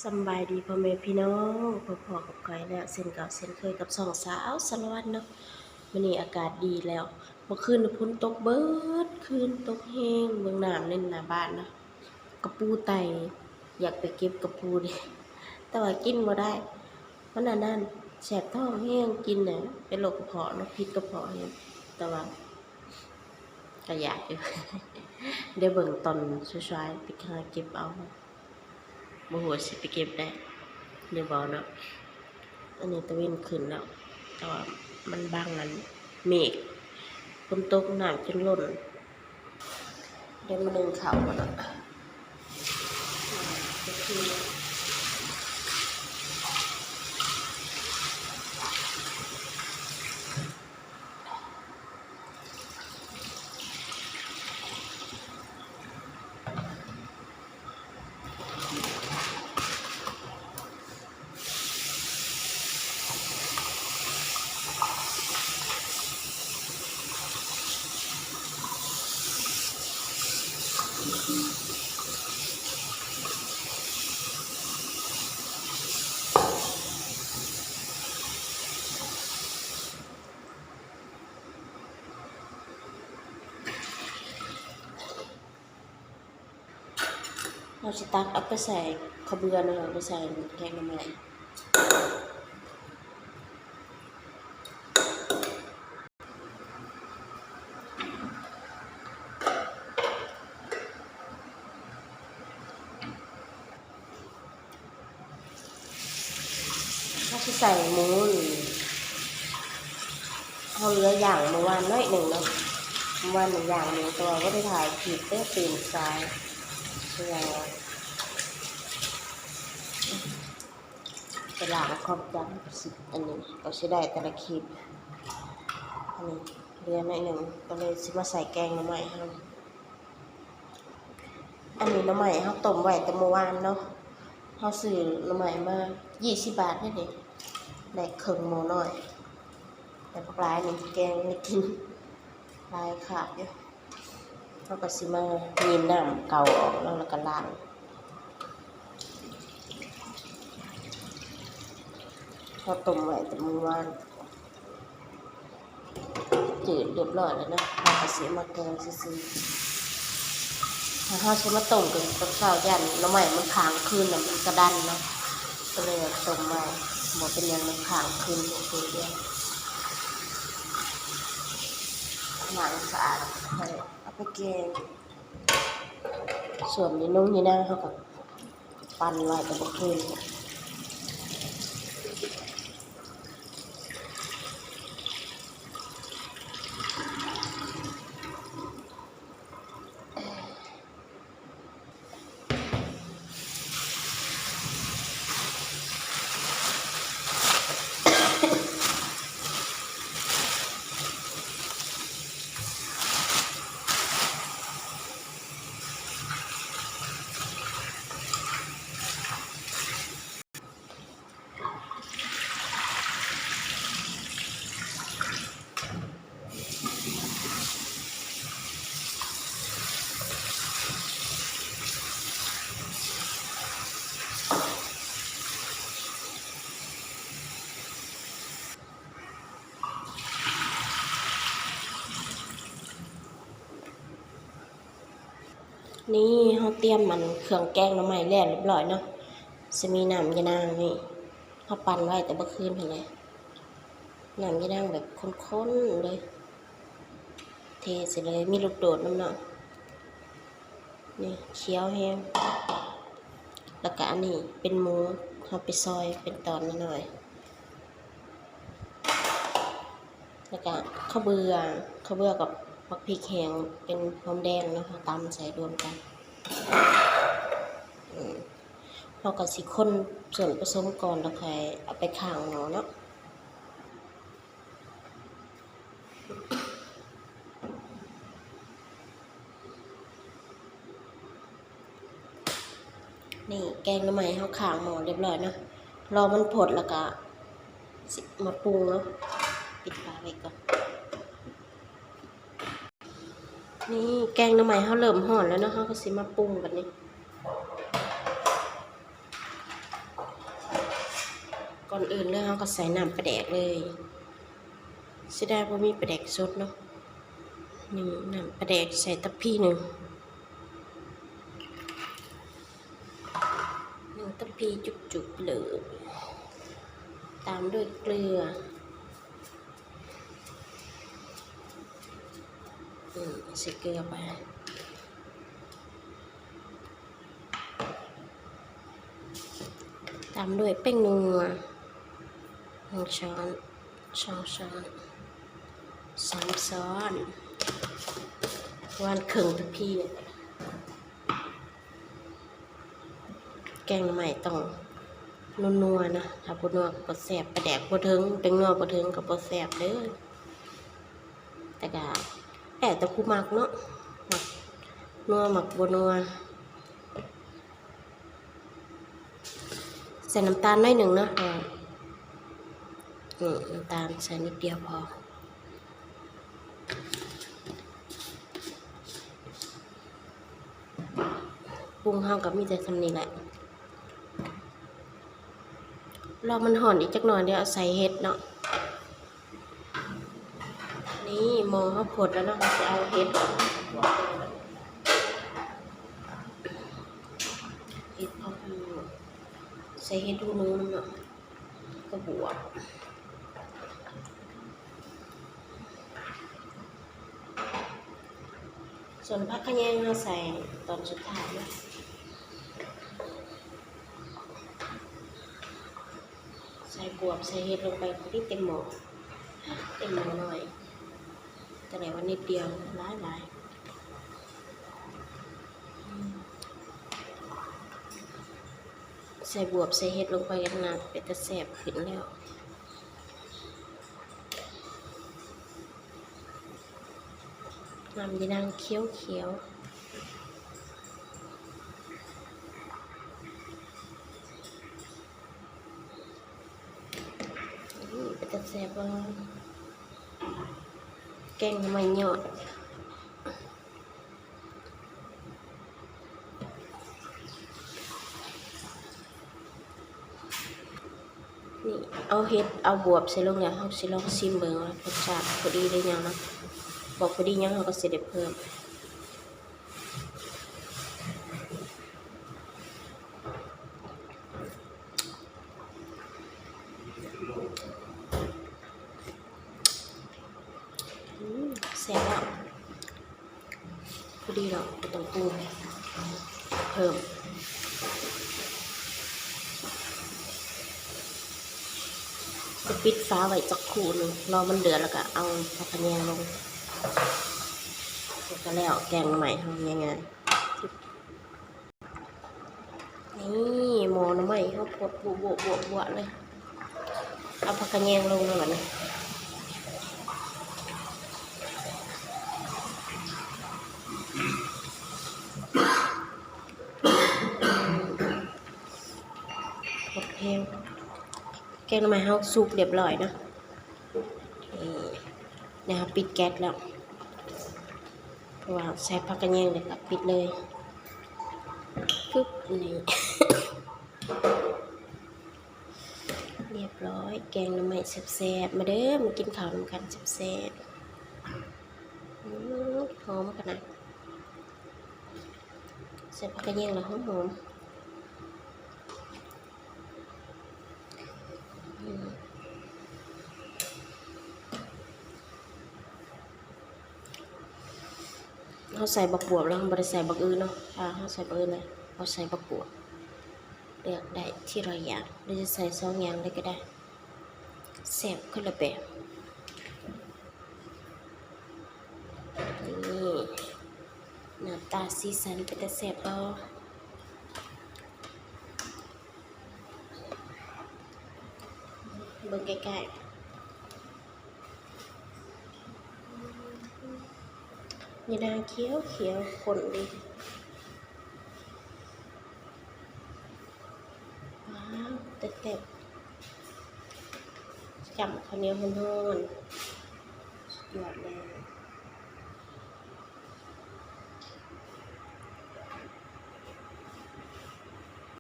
ສຳບາຍດີພໍ່ແມ່ພີ່ນ້ອງ ພົບພໍ້ກັບຂ້ອຍແລ້ວເຊັ່ນເກົ່າເຊັ່ນເຄີຍກັບຊ່ອງສາວສາລະວັນເນາະ. ມື້ນີ້ອາກາດດີແລ້ວ ເມື່ອຄືນຝົນຕົກເບິດຄືນ ຕົກແຮງ ເບິ່ງນ້ຳໃນໜ້າບ້ານນະ ກະປູໄຕ ຢາກໄປເກັບກະປູເດ້ ແຕ່ວ່າກິນບໍ່ໄດ້ ມັນອັນນັ້ນ ແສບທ້ອງແຮງ ກິນນະເປັນໂລກກະເພາະເນາະ ຜິດກະເພາະແຮງ ແຕ່ວ່າ ກະຢາກຢູ່ ດຽວເບິ່ງຕອນສາຍໆ ໄປຫາເກັບເອົາ ບໍ່ຮູ້ວ່າຊິໄປເກັບໄດ້ຫຼືບໍ່ເນາະ. ອັນນີ້ຕາເວັນຂຶ້ນແລ້ວ ແຕ່ວ່າມັນບັງອັນເມກ ຝົນຕົກ ນ້ຳຈົນລົ້ນ. ດຽວມາໜຶ້ງເຂົ້າກ່ອນເນາະ. ເຮົາຊິຕັກເອົາໄປໃສ່ເຂົ້າເບືອເນາະ ເອົາໄປໃສ່ແກງໜໍ່ໄມ້. ເຮົາຊິໃສ່ໝູ ເຮົາເຫຼືອຢ່າງມື້ວານໜ້ອຍໜຶ່ງເນາະ ມື້ວານນີ້ຢ່າງໝູ ແຕ່ວ່າບໍ່ໄດ້ຖ່າຍຄລິບເດ້ ຕື່ນສາຍ ເພາະວ່າໄປລ້າງຄອມຈັກ ອັນນີ້ກໍຊິໄດ້ແຕ່ລະຄລິບ ອັນນີ້ເຫຼືອໜ້ອຍໜຶ່ງ ກໍເລີຍຊິມາໃສ່ແກງໜໍ່ໄມ້ເຮົາ. ອັນນີ້ໜໍ່ໄມ້ເຮົາຕົ້ມໄວ້ແຕ່ມື້ວານເນາະ ເຮົາຊື້ໜໍ່ໄມ້ມາ ຊາວບາດນີ້ເດ້ ໄດ້ເຄິ່ງໝໍ້ນ້ອຍ ແຕ່ບັກຫຼາຍນີ້ແກງໄດ້ກິນຫຼາຍຂາດຢູ່. ເຮົາກໍຊິມາຍິນນ້ຳເກົ່າອອກເນາະ ແລ້ວກໍລ້າງ ເຮົາຕົ້ມໄວ້ແຕ່ມື້ວານ. ຈືດຮຽບຮ້ອຍແລ້ວເນາະ ເຮົາກໍຊິມາແກງຊື່ໆ ຖ້າເຮົາຊິມາຕົ້ມກັນຕອນເຊົ້າ ຢ້ານໜໍ່ໄມ້ມັນຄ້າງຄືນ ແລ້ວມັນກະດັນເນາະ ກໍເລີຍຕົ້ມໄວ້ ບໍ່ເປັນຫຍັງ ມັນຄ້າງຄືນຊື່ໆ ດຽວລ້າງສະອາດ ຄ່ອຍເອົາໄປແກງ. ສ່ວນນີ້ໜຸ່ງນີ້ນາ ເຮົາກໍ ປັ່ນໄວ້ແຕ່ເມື່ອຄືນ. ນີ້ເຮົາຕຽມອັນເຄື່ອງແກງໜໍ່ໄມ້ແລ້ວຮຽບຮ້ອຍເນາະ ຊິມີນ້ຳຢານາງນີ້ ເຮົາປັ່ນໄວ້ແຕ່ເມື່ອຄືນຫັ້ນແຫຼະ ນ້ຳຢານາງແບບຂຸ້ນໆ ເລີຍ ເທໃສ່ເລີຍ ມີລູກໂດດນຳເນາະ ນີ້ຂຽວແຮງ ແລ້ວກະອັນນີ້ເປັນໝູ ເຮົາໄປຊອຍເປັນຕອນນ້ອຍໆ ແລ້ວກະເຂົ້າເບືອ ເຂົ້າເບືອກັບໝາກພິກແຫ້ງ ເປັນຫອມແດງເນາະ ເຮົາຕຳໃສ່ລວມກັນ ເຮົາກໍຊິຄົນສ່ວນປະສົມກ່ອນ ແລ້ວຄ່ອຍເອົາໄປຂ້າງໝໍ້ເນາະ. ນີ້ແກງໜໍ່ໄມ້ເຮົາຂ້າງໝໍ້ຮຽບຮ້ອຍເນາະ ລໍມັນຟົດແລ້ວກະຊິມາປຸງເນາະ ປິດຝາໄວ້ກ່ອນ. ນີ້ແກງໜໍ່ໄມ້ເຮົາເລີ່ມຮ້ອນແລ້ວເນາະ ເຮົາກໍຊິມາປຸງບັດນີ້. ກ່ອນອື່ນເລີຍເຮົາກໍໃສ່ນ້ຳປາແດກເລີຍ. ເສຍດາຍບໍ່ມີປາແດກສົດເນາະ. ນີ້ນ້ຳປາແດກໃສ່ທັບພີໜຶ່ງ. ໜຶ່ງທັບພີຈຸກໆເລີຍ. ຕາມດ້ວຍເກືອ. ອືມ ໃສ່ເກືອໄປ. ຕາມດ້ວຍແປ້ງນົວ ໜຶ່ງຊ້ອນ, ສອງຊ້ອນ, ສາມຊ້ອນ, ປະມານເຄິ່ງທັບພີ. ແກງໜໍ່ໄມ້ຕ້ອງນົວໆນະ, ຖ້າບໍ່ນົວກໍບໍ່ແຊບ, ປາແດກບໍ່ເຖິງ, ແປ້ງນົວບໍ່ເຖິງກໍບໍ່ແຊບເດີ້. ແຕ່ກະແລ້ວແຕ່ຜູ້ມັກເນາະ, ມັກນົວມັກບໍ່ນົວ. ໃສ່ນ້ຳຕານໜ້ອຍໜຶ່ງເນາະ, ເພາະວ່າ ນີ້ ນ້ຳຕານໃສ່ນິດດຽວພໍ. ປຸງເຮົາກໍມີແຕ່ສ່ຳນີ້ແຫຼະ. ລໍມັນຮ້ອນອີກຈັກໜ້ອຍ ດຽວເອົາໃສ່ເຫັດເນາະ. ນີ້ໝໍ້ເຮົາຟົດແລ້ວເນາະ, ເຮົາຊິເອົາເຫັດ ເຫັດເອົາ ໃສ່ເຫັດຫູໜູນຳເນາະ, ກະບວບ. ສ່ວນຜັກຂະແຍງເຮົາໃສ່ຕອນສຸດທ້າຍເນາະ. ໃສ່ບວບໃສ່ເຫັດລົງໄປພໍດີເຕັມໝໍ້, ເຕັມໝໍ້ໜ້ອຍ, ຈະໄດ້ວ່ານິດດຽວ, ຫຼາຍໆ. ໃສ່ບວບໃສ່ເຫັດລົງໄປກັນນະ ເປັນຕາແຊບຂຶ້ນແລ້ວ. ນ້ຳຍານາງຂຽວໆ. ອືມ ເປັນຕາແຊບບໍ່? ແກງໜໍ່ໄມ້ຍອດ. ນີ້ ເອົາເຫັດ ເອົາບວບໃສ່ລົງແລ້ວ ເຮົາຊິລອງຊິມເບິ່ງວ່າລົດຊາດພໍດີຫຼືຍັງເນາະ, ບໍ່ພໍດີຫຍັງເຮົາກໍຊິໄດ້ເພີ່ມ. ອືມ ແຊບແລ້ວ. ພໍດີແລ້ວ ບໍ່ຕ້ອງປຸງເພີ່ມ. ຈະປິດຝາໄວ້ຈັກຄູ່ໜຶ່ງ ລໍມັນເດືອດ ແລ້ວກະເອົາຜັກຂະແຍງລົງ ແລ້ວກະແລ້ວ ແກງໜໍ່ໄມ້ເຮົາງ່າຍໆ. ນີ້ ໝໍ້ໜໍ່ໄມ້ເຮົາຟົດບົວໆໆເລີຍ. ເອົາຜັກຂະແຍງລົງແລ້ວບັດນີ້ ຟົດແຮງ. ແກງໜໍ່ໄມ້ເຮົາສຸກລຽບລ້ອຍເນາະ. ນີ້ ດຽວເຮົາປິດແກັສແລ້ວ ເພາະວ່າໃສ່ຜັກຂະແຍງແລ້ວກໍປິດເລີຍ. ປຶບ ນີ້ ລຽບລ້ອຍ ແກງໜໍ່ໄມ້ແຊບໆ. ມາເດີ້ ມາກິນເຂົ້ານຳກັນແຊບໆ. ອືມ ຫອມຂະໜາດ ໃສ່ຜັກຂະແຍງແລ້ວຫອມໆ. ເຮົາໃສ່ບັກບວບແລ້ວ ເຮົາບໍ່ໄດ້ໃສ່ບັກອື່ນເນາະ. ຖ້າເຮົາໃສ່ບັກອື່ນແລ້ວ ເຮົາໃສ່ບັກບວບ ເລືອກໄດ້ທີລະຢ່າງ ຫຼືຈະໃສ່ສອງຢ່າງເລີຍກໍໄດ້ ແຊບຄົນລະແບບ. ນີ້ ໜ້າຕາສີສັນເປັນຕາແຊບບໍ່? ເບິ່ງໃກ້ໆ ຍານາງຂຽວໆ ຂ້ນດີ. ວ້າວ ແຊບໆ ຈ້ຳເຂົ້າໜຽວຮ້ອນໆ ສຸດຍອດເລີຍ.